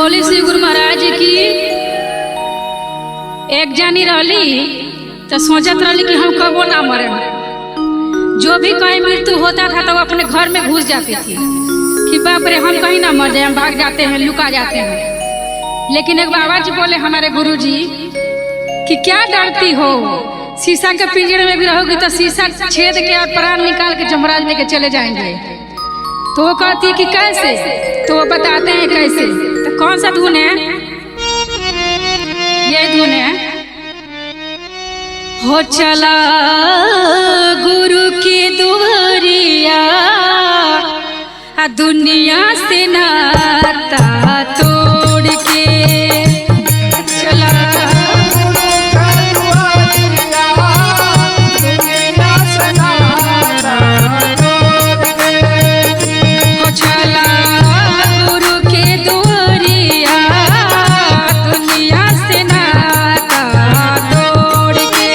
बोली श्री गुरु महाराज की एक जानी रहली तो सोचत रहली कि हम कबो ना मरे। जो भी कहीं मृत्यु होता था तो वो अपने घर में घुस जाती थी कि बाप रे हम कहीं ना मर जाए, हम भाग जाते हैं, लुका जाते हैं। लेकिन एक बाबा जी बोले हमारे गुरु जी कि क्या डरती हो, शीशा के पिंजरे में भी रहोगी तो शीशा छेद के और प्राण निकाल के जमराज लेके चले जाएंगे। तो वो कहती है कि कैसे, तो वो बताते हैं कैसे। तो कौन सा धुन है? ये धुन है। हो चला गुरु की दुआरिया, आ दुनिया से नाता तोड़ के चला। हो चला गुरु के दुआरिया, दुनिया से नाता तोड़ के।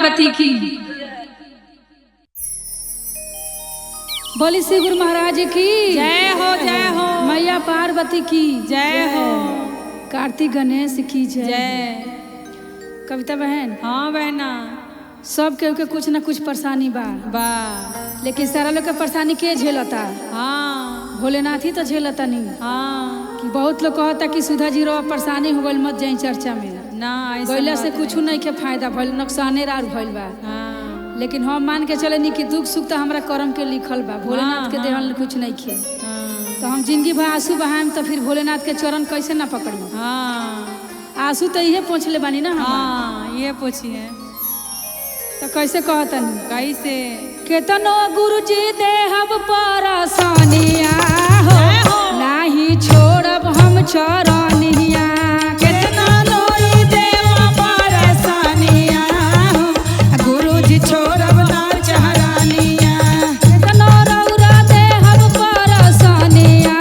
पार्वती की। बोली श्री गुरु महाराज की जय हो, जय हो। मैया पार्वती की जय हो। कार्तिक गणेश की जय। जय। कविता बहन। हाँ बहना। सब केहू के कुछ ना कुछ परेशानी बा बा, लेकिन सारा लोग के परेशानी के झेलता? हाँ भोलेनाथ ही तो झेलता नहीं। हाँ कि बहुत लोग कहता कि सुधा जी रो परेशानी हो गइल, मत जाई चर्चा में ना, ऐसा गइला से कुछ नहीं के फायदा भइल, नुकसाने रार भइल बा। हाँ लेकिन हम मान के चले नहीं कि दुख सुख तो हमारा कर्म के लिखल बा, भोलेनाथ के देहल कुछ नहीं खे। हाँ तो हम जिंदगी भर आंसू बहाएम तो फिर भोलेनाथ के चरण कैसे ना पकड़ी? हाँ आंसू तो इहे पोंछले बानी ना हम। हाँ ये पूछिए तो कैसे कहतनी? कैसे? केतनो गुरुजी देहब परसनिया हो, नाही छोड़ब हम चरनिया। केतना लोई देवा परसनिया हो, गुरुजी छोड़ब ना चरनिया। केतनो रौरा देहब परसनिया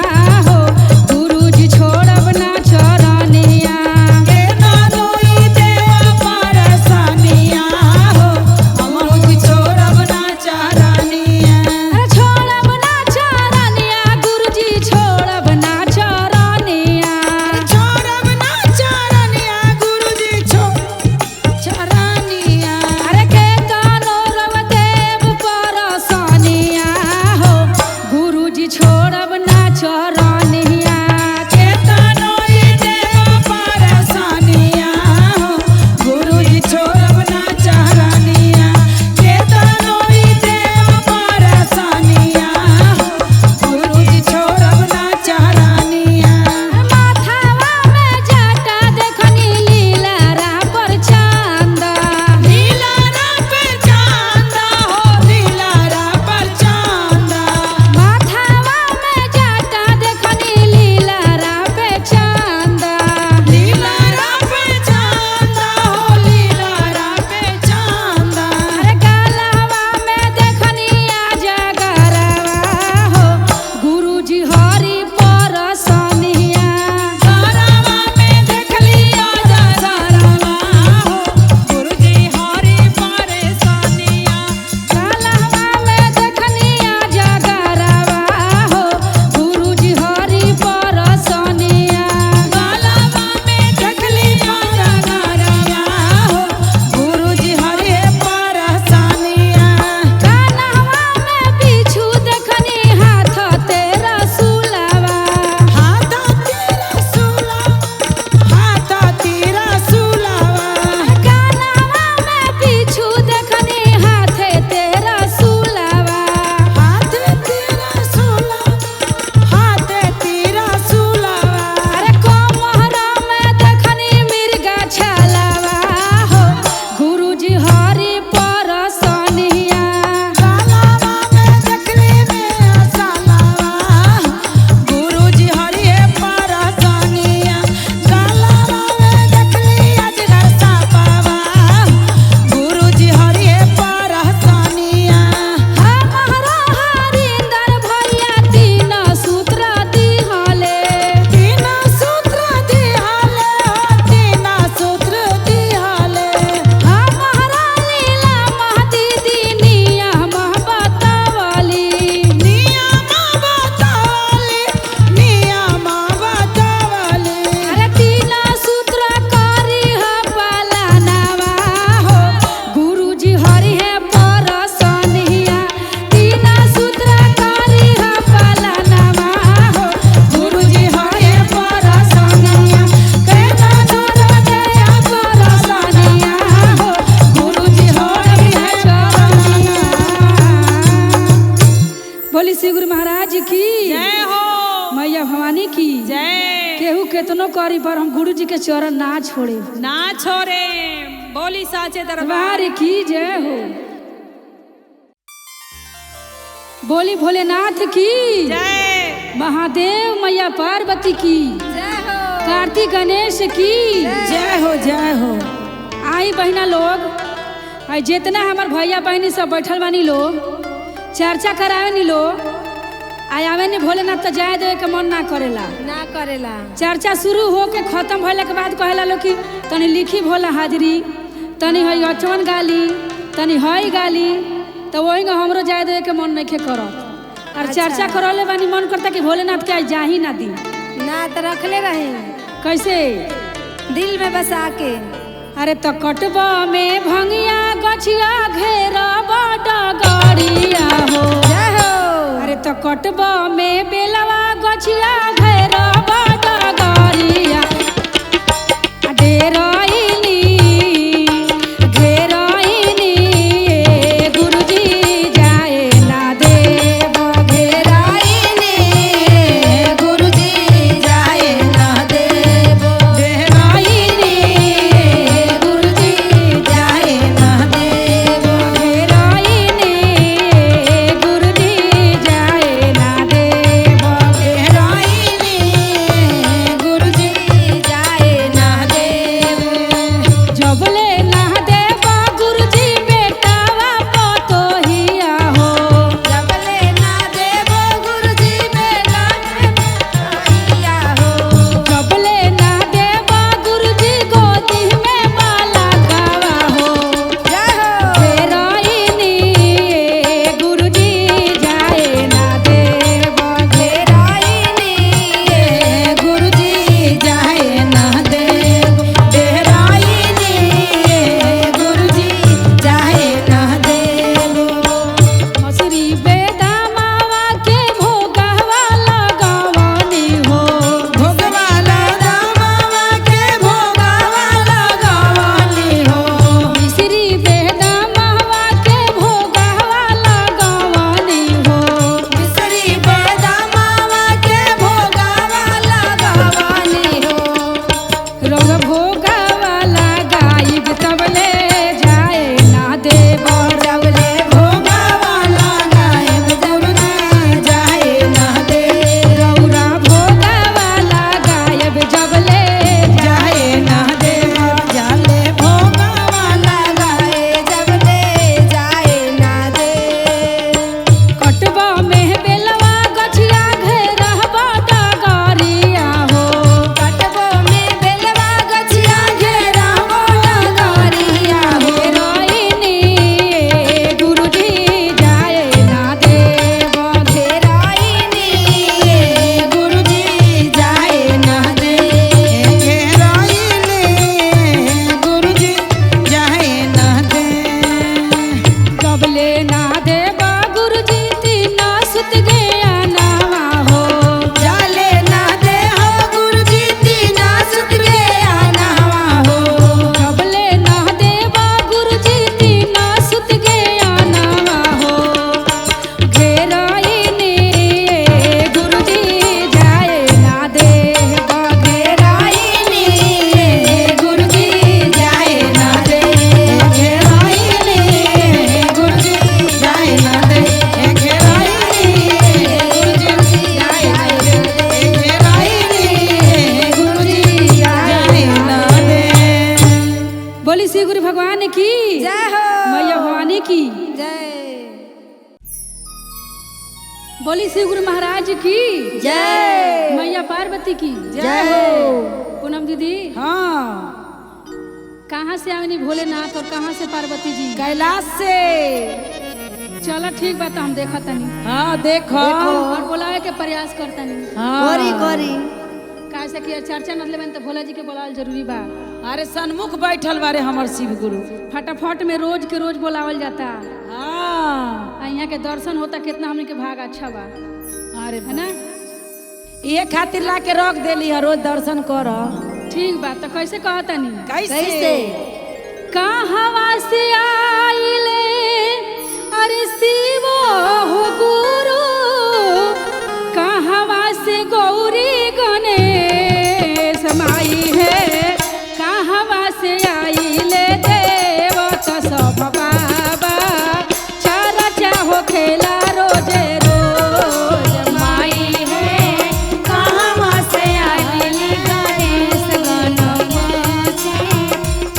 हो, गुरुजी छोड़ब ना चरनिया। केतना लोई देवा परसनिया हो, गुरुजी छोड़ब ना चरनिया। अरे छोड़ब ना चरनिया गुरुजी, छोड़ब ना चरनिया। छोड़ब ना चरनिया गुरुजी, चरनिया। अरे केतनो रव देव परसनिया हो, गुरुजी छोड़ब ना चरनिया। केतनो ई देवा परसनिया हो, गुरुजी छोड़ब ना चरनिया। केतनो ई देवा परसनिया हो, गुरुजी छोड़ब ना चरनिया। माथावा में जाटा देखनी लीला पर चांदा। लीलारा पे चांदा हो, लीलारा पर चांदा। माथावा में जाटा देखनी लीला पे चांदा। लीलारा पे चांदा हो, लीलारा पे चांदा। अरे गालावा में देखनी आजा गरवा हो, गुरुजी हरि परसनिया। गरवा में देखली आजा गरवा हो, गुरुजी हरि परसनिया। गालावा में देखनी आजा गरवा हो, गुरुजी हरि परसनिया। गालावा में देखली आजा गरवा हो, गुरुजी हरि परसनिया। कान्हवा में बिच्छू देखनी हाथ तेरा सुलावा। हाथ तेरा सुला, हाथ तेरा सुलावा। कान्हवा में बिच्छू देखनी हाथ तेरा सुलावा। हाथ तेरा सुला, हाथ तेरा सुलावा। अरे कोमहरा में देखनी मिर्गा छलावा हो, गुरुजी हरि परसनिया। गालावा में देखली मेरा सालावा, गुरुजी हरि परसनिया। गालावा में देखली अजगर सापावा, गुरुजी हरि परसनिया। हमारा हरिंदर भैया तीन सूत्र दिहले। तीन सूत्र दिहाले हो, तीन सूत्र दिहाले। हमारा लीला महती दीनिया महबतावली। नियम बतावली, नियम बतावली। अरे तीन सूत्र करी ह पालनावा हो, गुरुजी हरि है परसनिया। तीन सूत्र करी ह पालनावा हो, गुरुजी हरि है परसनिया। केतना सूत्र दया परसनिया हो, गुरुजी हरि है चरनिया। बोली श्री गुरु महाराज की जय हो, मैया भवानी की जय। केहू केतनो करी पर हम गुरु जी के चरण ना छोड़े, ना छोड़े। बोली साचे दरबार दरबार की जय हो। बोली भोलेनाथ की जय, महादेव मैया पार्वती की जय हो, कार्तिक गणेश की जय हो, जय हो। आई बहिना लोग, आई जितना हमार भैया बहिनी सब बैठल बानी लोग, चर्चा करावे नी लोग, आई आवे नी भोलेनाथ तो जाए देवे के मन ना करेला। ना करेला। चर्चा शुरू हो के खत्म भइला के बाद कहेला लोग कि तनी लिखी भोला हाजरी, तनी है अचवन गाली, तनी हई गाली तो वही हमरो जाए देवे के मन नहीं करत। और चर्चा करले बानी, मन करता कि भोलेनाथ के आज जाही ना दी। ना तो रखले रहे कैसे दिल में बसा के। अरे तो कटबा में भंगिया गछिया घेरा बाटा गाड़िया हो। जय हो। अरे तो कटबा में बेलवा गछिया घेरा बाटा गाड़िया डेराइनी घेराइनी गुरुजी जाए ना देव घेराइनी गुरुजी जाए ना देव। घेराइनी गुरुजी जाए ना देव। घेराइनी गुरुजी जाए ना देव। घेराइनी गुरुजी जाए ना देव। जबले ना देवा गुरुजी बेटावा पतोहिया हो। जबले ना देव गुरुजी बेटा पतोहिया हो। जबले ना देवा गुरुजी गोदी में माला गावा हो। जय हो। घेराइनी गुरुजी जाए ना देव। घेराइनी गुरुजी जाए ना देव। घेराइनी गुरुजी जाए ना देव। मसुरी बेदामावा के भोगवा लगवानी हो। भोगवाला दामावा के भोगवा लगवानी हो। मिश्री बेदामावा के भोगवा लगवानी हो। मिसरी बेदामावा के भोगवा लगवानी हो। रंग भोगवा लगाइब तबले जाए ना देव। जबले भोगवा लगाइब जबले जाए ना देव। रौरा भोगवा लगाइब जबले जाए ना देव। जाले भोगवा लगाए जबले जाए ना देव। कटवा में बेलवा गछिया घेरा बाटा गरिया हो। कटबो में बेलवा गछिया घेरा गरिया हो। घेराइनी गुरुजी जाए ना देव। घेराइनी गुरुजी जाए ना देव। घेराइनी गुरुजी जाए ना देव। कबले ना देवा गुरुजी तीना सुत गया नावा हो। जाले ना दे हो गुरुजी तीना सुत गया नावा हो। कबले ना देवा गुरुजी तीना सुत गया नावा हो। घेराइनी गुरुजी जाए ना देव। घेराइनी गुरुजी जाए ना देव। घेराइनी गुरुजी जाए ना देव। घेराइनी गुरुजी जाए ना देव। घेराइनी गुरुजी जाए ना देव। बोली श्री गुरु भगवान की जय हो। मैया भवानी की जय। बोली श्री गुरु महाराज की जय। मैया पार्वती की जय हो। पूनम दीदी, हाँ कहाँ से आवेनी भोलेनाथ और कहाँ से पार्वती जी? कैलाश से। चलो ठीक बा, तो हम देखा तनी। हाँ देखो। और बोलावे के प्रयास करतनी। हाँ। करी करी काहे से कि चर्चा न लेबन तो भोला जी के बोलावल जरूरी बा। अरे सन्मुख बैठल बारे हमर शिव गुरु। फटाफट में रोज के रोज बोलावल जाता। हाँ आ यहाँ के दर्शन होता, कितना हमने के भाग अच्छा बा, अरे है ना? ये खातिर ला के रख देली है, रोज दर्शन कर। ठीक बा, तो कैसे कहतनी? कैसे? कहवा से आइले अरे शिव हो गुरु, कहवा से गौरी गणेश माई है, कहवा से आइले देवत सब बाबा, चर्चा हो खेला रोजे रोज माई है। कहवा से आइले गणेश गणपति,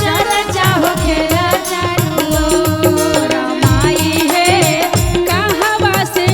चर्चा हो खेला चारू ओर। माई है कहवा से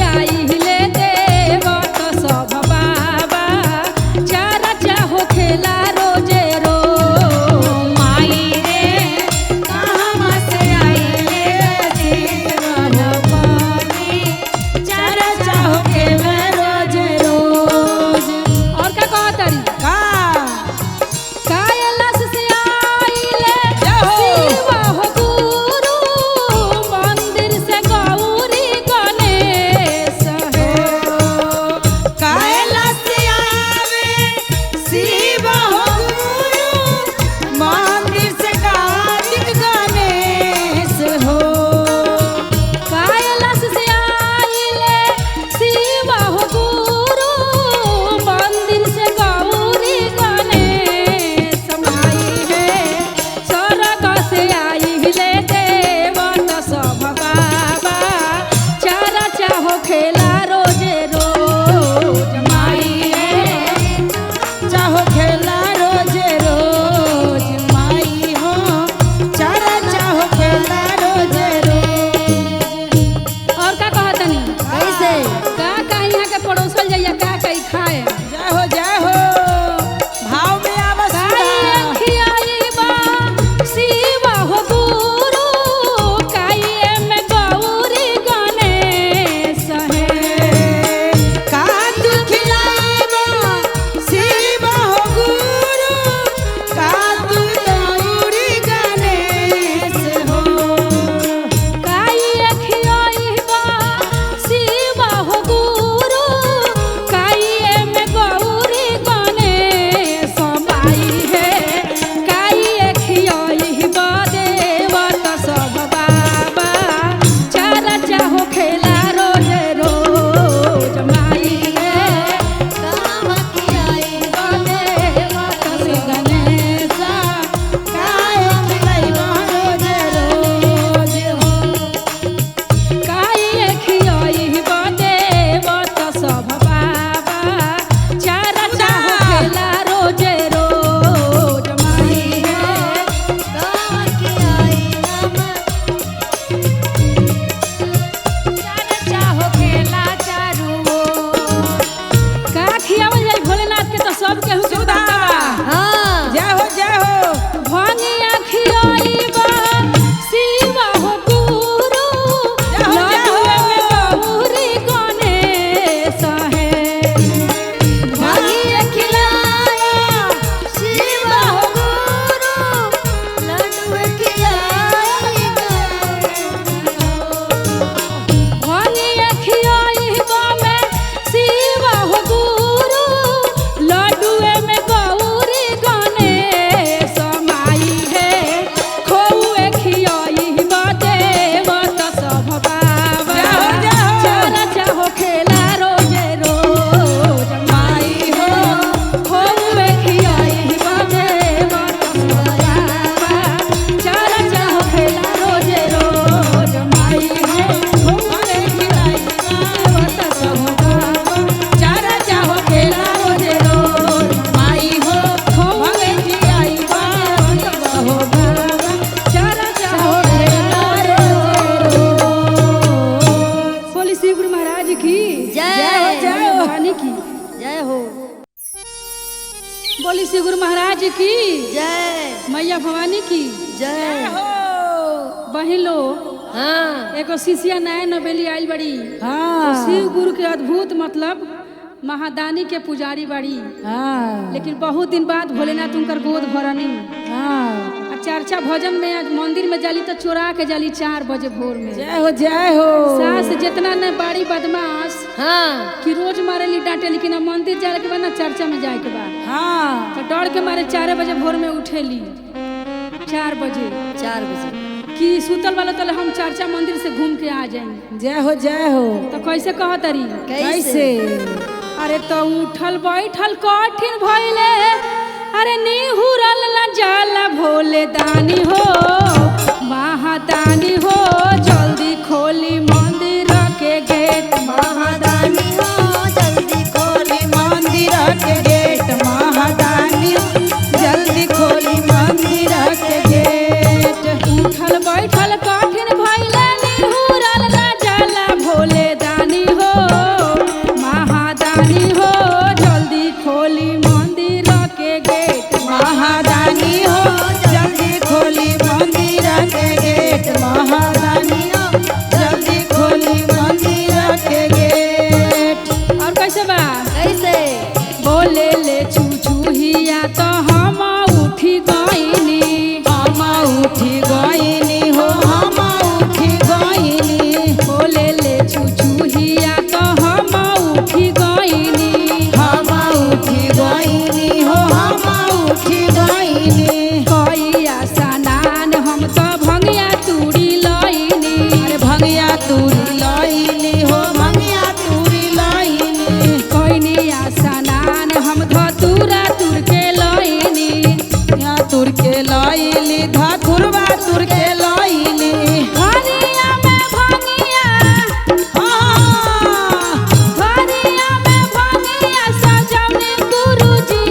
हो। बोली श्री गुरु महाराज की जय। मैया भवानी की जय हो। बहिन लो, हाँ एगो शिष्या नया नवेली आइल बड़ी। हाँ। शिव गुरु के अद्भुत मतलब महादानी के पुजारी बड़ी। हाँ। लेकिन बहुत दिन बाद भोलेनाथ उनकर गोद भरनी। हाँ। आ चर्चा भजन में आज मंदिर में जाली तो चोरा के जाली 4 बजे भोर में। जय हो, जय हो। सास जितना न बाड़ी बदमाश, हाँ, कि रोज मारेली डांटे, लेकिन अब मंदिर जाए के बाद ना चर्चा में जाए के बाद। हाँ। तो डर के मारे 4 बजे भोर में उठेली, 4 बजे। 4 बजे कि सुतल वाला तले हम चर्चा मंदिर से घूम के आ जाएंगे। जय हो, जय हो। तो कैसे कहतरी? कैसे? अरे तो उठल बैठल कठिन भइले, अरे निहुरल न जाला भोले दानी हो, महादानी हो, जल्दी खोली मंदिर के गेट। महादानी हो, जल्दी खोली मंदिर के गेट। महादानी जल्दी खोली मंदिर के गेट। उठल बैठल कठिन भइले, निहुरल न जाला भोले दानी हो, महादानी हो, जल्दी खोली मंदिर के गेट। महादानी हो, जल्दी खोली मंदिर के गेट। महादानी हो, जल्दी खोली मंदिर के गेट। और कैसे बा? कैसे? बोले ले छुछुहिया तो हम उठी गईनी, हम उठी गईनी हो, हम उठी गईनी। बोले ले छुछुहिया तो हम उठी गईनी, हम उठी गईनी हो, हम उठी गईनी। कइया स्नान हम तो भंगिया तूड़ी लईनी, अरे भंगिया तूरी लईनी हो, भंगिया तूरी लईनी। कइनिया स्नान हम धतूरा तुर के लईनी, या तुर के लईली, धतुरवा तुर के लईली। धनिया में भंगिया, हाँ। धनिया में भंगिया सजौनी गुरुजी,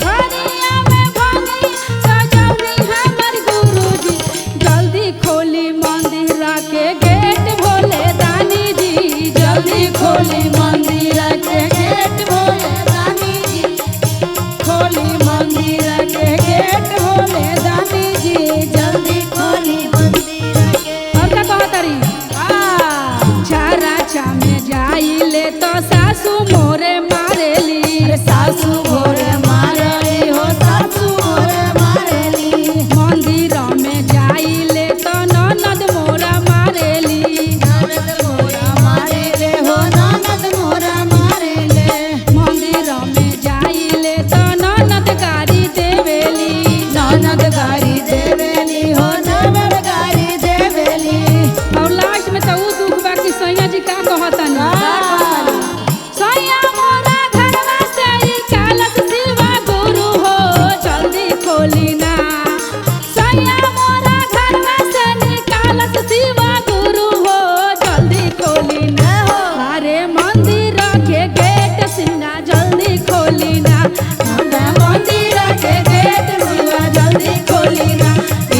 धनिया में भंगिया सजौनी हमर गुरुजी, जल्दी खोली मंदिर के गेट भोले दानी जी, जल्दी खोली मंदिर के गेट भोले दानी जी, खोली मंदिर के गेट भोले दानी जी, जल्दी खोली मंदिर के। और का कहतरी? चारा में जाइले तो सासू मोरे मारेली, अरे सासू भोरे मारली हो, सासू भोरे मारली। मंदिर में जाइले तो ननद मोरा मारेली, ननद मोरा मारेले हो, ननद मोरा मारेले। मंदिर में जाइले तो ननद गारी देवेली, ननद गारी देवेली हो, ननद गारी देवेली। और लास्ट में तो उ दुख बा कि सैया जी का कहतन? सैया मोरा घरवा से ई कालस शिवा गुरु हो, जल्दी खोली ना। सैया मोरा घरवा से निकालस शिवा गुरु हो, जल्दी खोली ना। अरे मंदिर के गेट सिंगा जल्दी खोली ना, हमरा मंदिर के गेट सिंगा जल्दी खोली ना,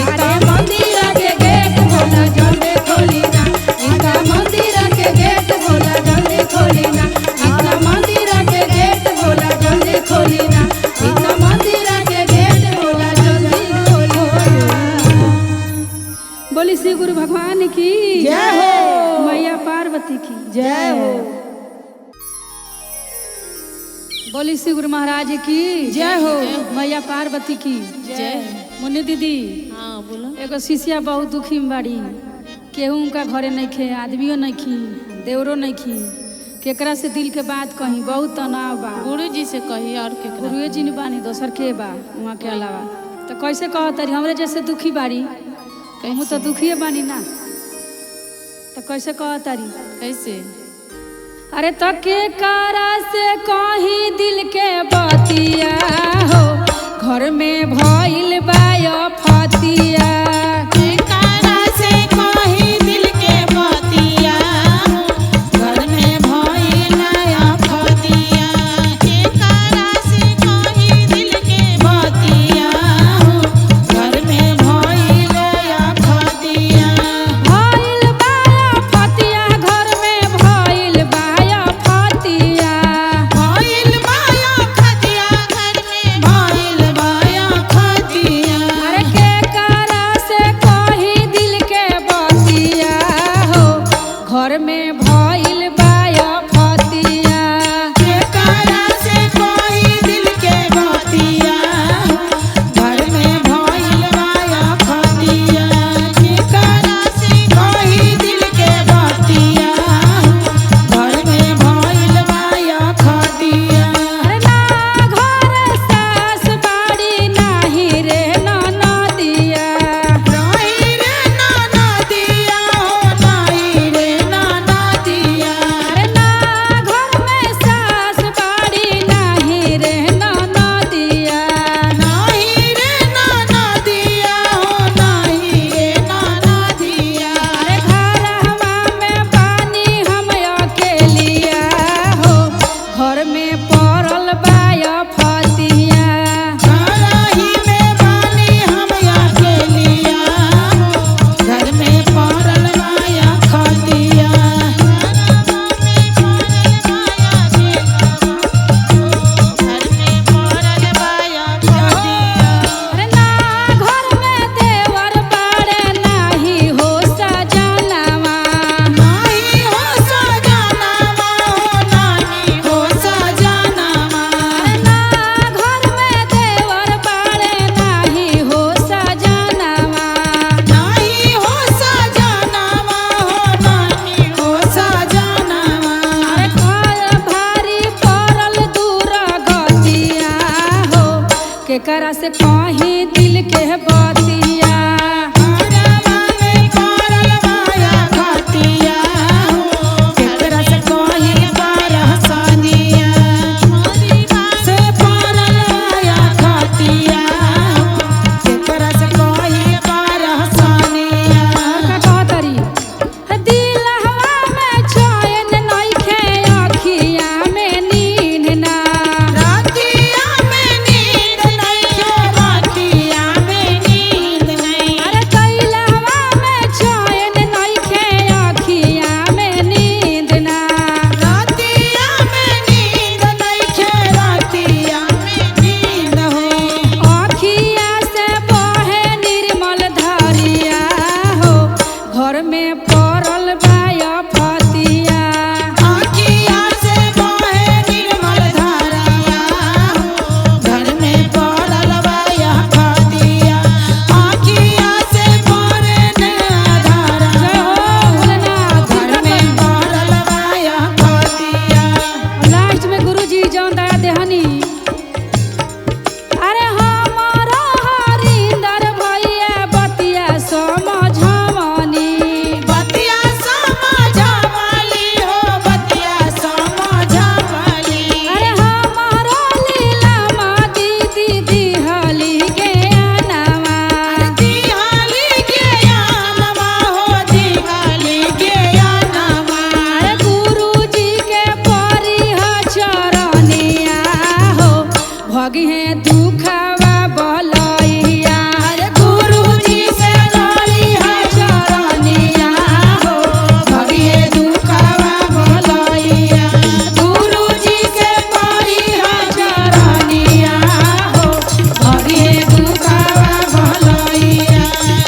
अरे मंदिर के गेट भोला जल्दी खोली ना, इनका मंदिर के गेट भोला जल्दी खोली ना, इनका मंदिर के गेट भोला जल्दी खोली ना, इनका मंदिर के गेट भोला जल्दी खोली ना। बोली श्री गुरु भगवान की जय हो। मैया पार्वती की जय हो। बोली श्री गुरु महाराज की जय हो। मैया पार्वती की जय। मुन्नी दीदी, हाँ बोलो। एगो शिष्या बहुत दुखी में बाड़ी, केहू उनका घरे नहीं खे, आदमियों नहीं खी, देवरो नहीं खी, केकरा से दिल के बात कही, बहुत तनाव बा। गुरु जी से कही और केकरा? गुरुए जी ने बानी, दोसर के बा वहाँ के अलावा। तो कैसे कहतरी हमरे जैसे दुखी बाड़ी, हम तो दुखिए बानी ना, तो कैसे कहतरी? कैसे? अरे तो के करा से कही दिल के बतिया हो, घर में भइल बाय फतिया, कारा से कही दिल के बतिया हो, घर में भइल फतिया। कारा से कही दिल के बतिया हो, घर में भइल फतिया। भइल बाय फतिया, घर में भइल बाय फतिया, भइल केकरा से कहीं दिल के बतिया। घरवा में पड़ल बाया खटिया हो, केकरा से कहीं परेशानिया। से पड़ल बाया खटिया हो, केकरा से कहीं परेशानिया। और का कहतरी दिलहवा में चैन नइखे अखिया में नींद ना। रातिया में नींद नइखे, रातिया में नींद नहीं। अरे तैलहवा में चैन नइखे अखिया में नींद ना। रातिया में नींद नइखे, रातिया में नींद हो। अखिया से बहे निर्मल धरिया हो, घर में पड़ल बाया फतिया। आँखिया से बहे निर्मल धारिया हो, घर में पड़ल बाया खटिया। आँखिया से बहे धारा जय हो भोलेनाथ। घर में पड़ल बाया खटिया। लास्ट में गुरुजी जौन दया देहनी, अरे हमारा हरिंदर भैया बतिया समझवनी। बतिया समझवाली हो, बतिया समझवाली। अरे हमारा लीला मा दीदी दिहली के आनावा। दिहाली के आनवा हो, दिहाली के आनवा। अरे गुरुजी के परिह चरनिया हो, भगिहे दुखवा बलैया। अरे गुरुजी से डाली है चरनिया हो, भगिए दुखवा भलैया। गुरुजी से परी है चरनिया हो, भगिए दुखवा भलैया।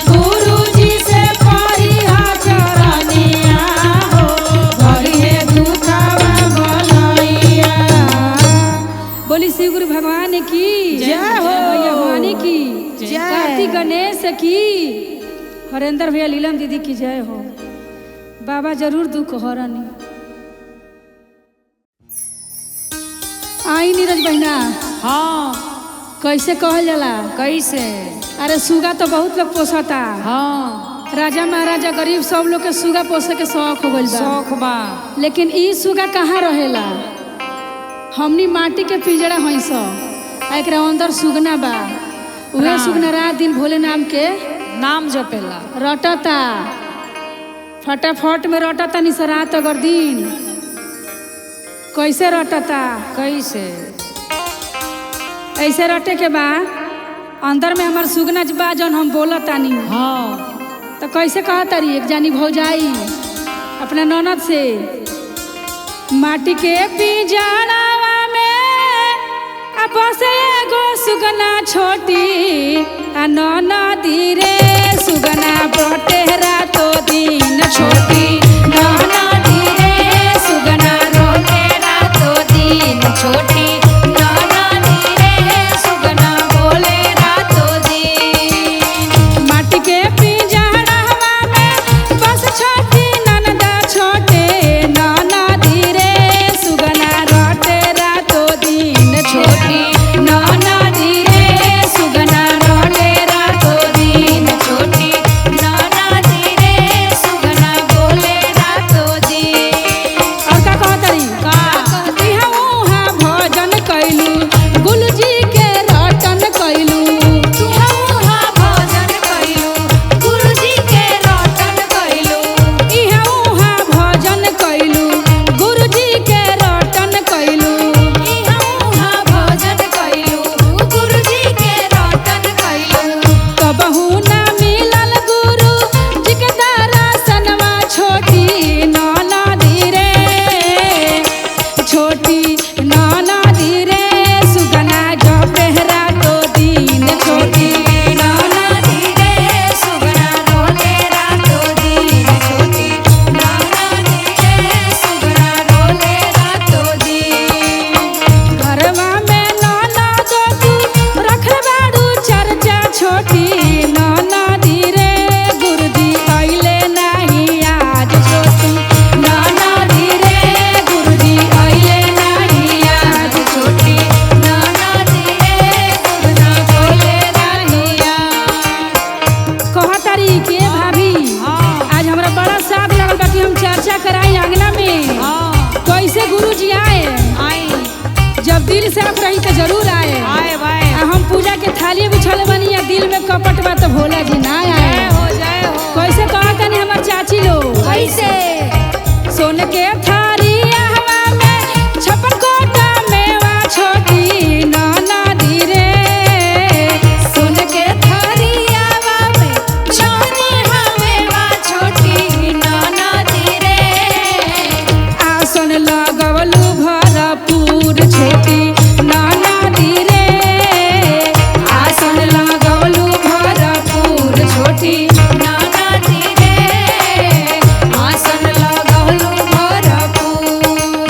गुरुजी से परी है चरनिया हो, भगिए दुखवा भलैया। बोली श्री गुरु भगवान की जय हो। भैया भवानी की जय। कार्तिक गणेश की, हरेंद्र भैया लीलम दीदी की जय हो। बाबा जरूर दुख हरनी। आई नीरज बहना, हाँ कैसे कहल जाला? कैसे? अरे सुगा तो बहुत लोग पोसता। हाँ राजा महाराजा गरीब सब लोग के सुगा पोसे के शौक हो गइल बा। शौक बा। लेकिन ई सुगा कहाँ रहेला? हमनी माटी के पिंजरा हई सब, आ एकरा अंदर सुगना बा। उहे सुगना रात दिन भोले नाम के नाम जपेला, रटता, फटाफट में रटता निस रात अगर दिन। कैसे रटता? कैसे? ऐसे रटे के बा अंदर में हमार सुगना बा जौन हम बोलतानी। हाँ तो कैसे कहतारी एक जानी भौजाई अपना ननद से, माटी के पिंजरावा में आ बसे एगो सुगना छोटी, आ ननदी रे सुगना बटे रातो दिन छोटी। ननदी रे सुगना रोटे रातो दिन छोटी। ननदी रे सुगना बोले रातो दिन। माटी के पिंजरावा में बस छोटी ननदा छोटे। ननदी रे सुगना रोटे रातो दिन छोटी। ननदी रे सुगना रोटे रातो दिन छोटी। ननदी रे सुगना बोले रातो दिन। और का कहतरी? का? इहा उहा भजन दिल साफ रही तो जरूर आए। आए भाई। आ हम पूजा के थाली बिछल बनी या दिल में कपट बा तो भोला जी ना आए। जय हो, जय हो। कैसे कहा तनी हमार चाची लोग? कैसे? सोन के थारी हवा में छप्पन कोटा मेवा छोटी नाना दी रे। सुन के थारियावा में छोटी हमेवा छोटी नाना दी रे। आसन लगवलू भरपूर छोटी नाना दी रे। आसन लगवलू भरपूर छोटी नाना दी रे। आसन लगौलू भरपूर।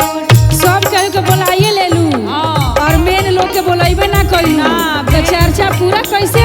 सब केहू के बोलाइए लेलू हाँ। और मेन लोग के बोलाइबे ना कइलू ना, तो चर्चा पूरा कैसे